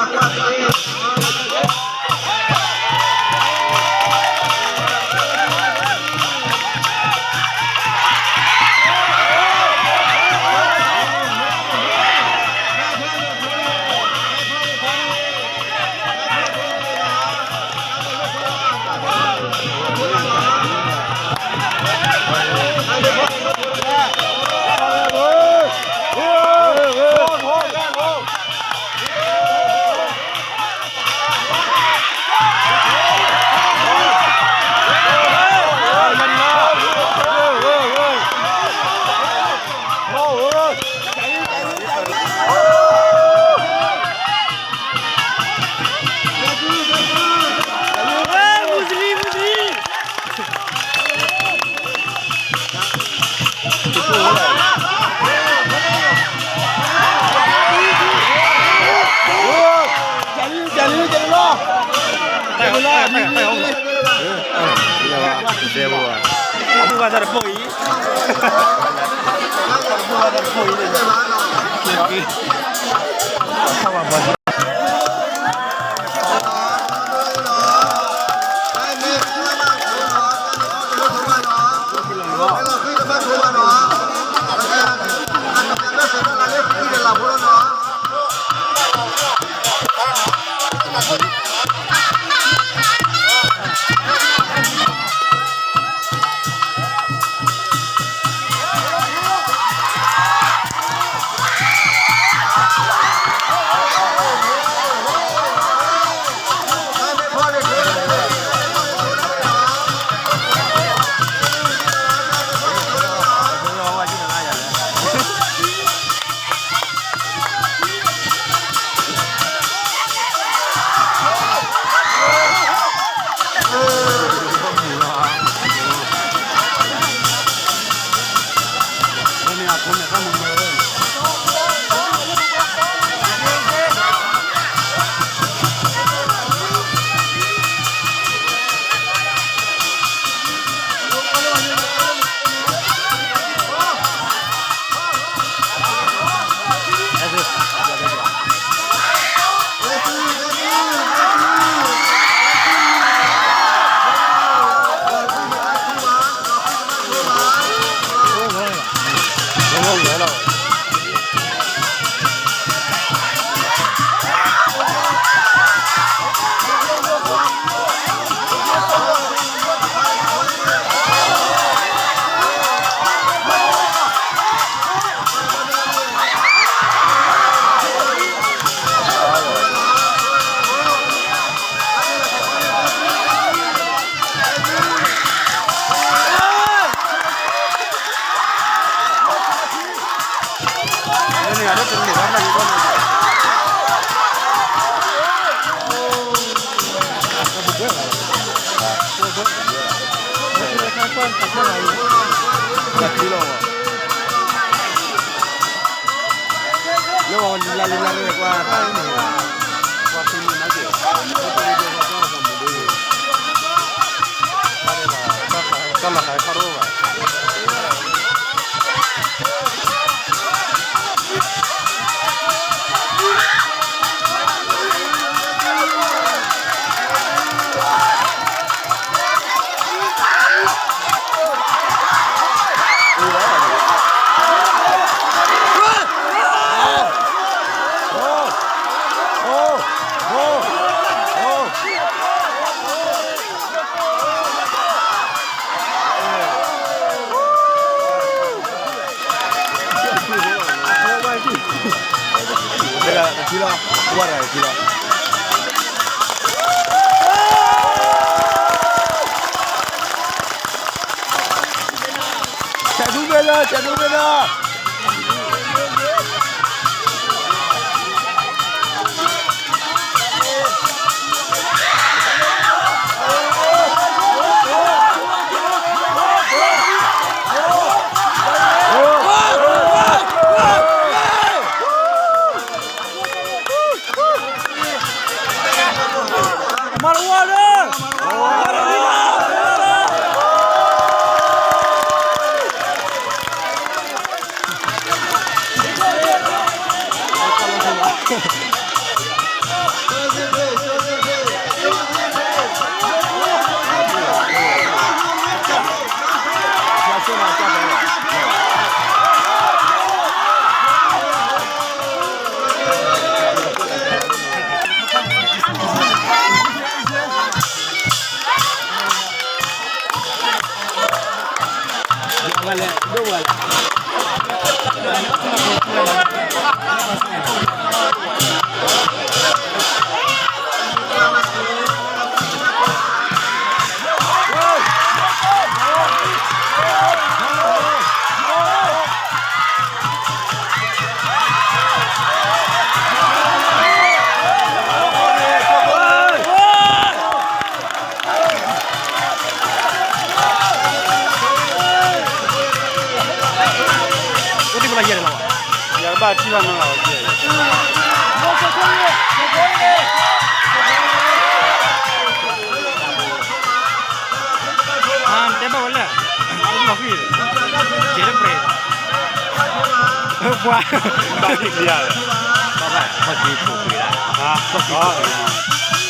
အဘူၣ်ဘၣ်တၢ်တပိၢ်အံၤ, အဘူၣ်ဘၣ်တၢ်တပိၢ်အံၤ, ဆဲးဒူဘဲလၢ ဆဲးဒူဘဲလၢ. အိၣ်ဒံးဘၣ်လီၤယဲၢ်န့ၣ်လီၤ. ယဘၣ်ထံၣ်ဘၣ်နီၤလီၤ. တဲဘၣ်ဝဲလဲၣ်, လီၤဃံၤ, ကဲတပြဲး, ပှၤ, ဘၣ်ဘၣ်, ဘၣ်ဘၣ်, ဘၣ်ဘၣ်,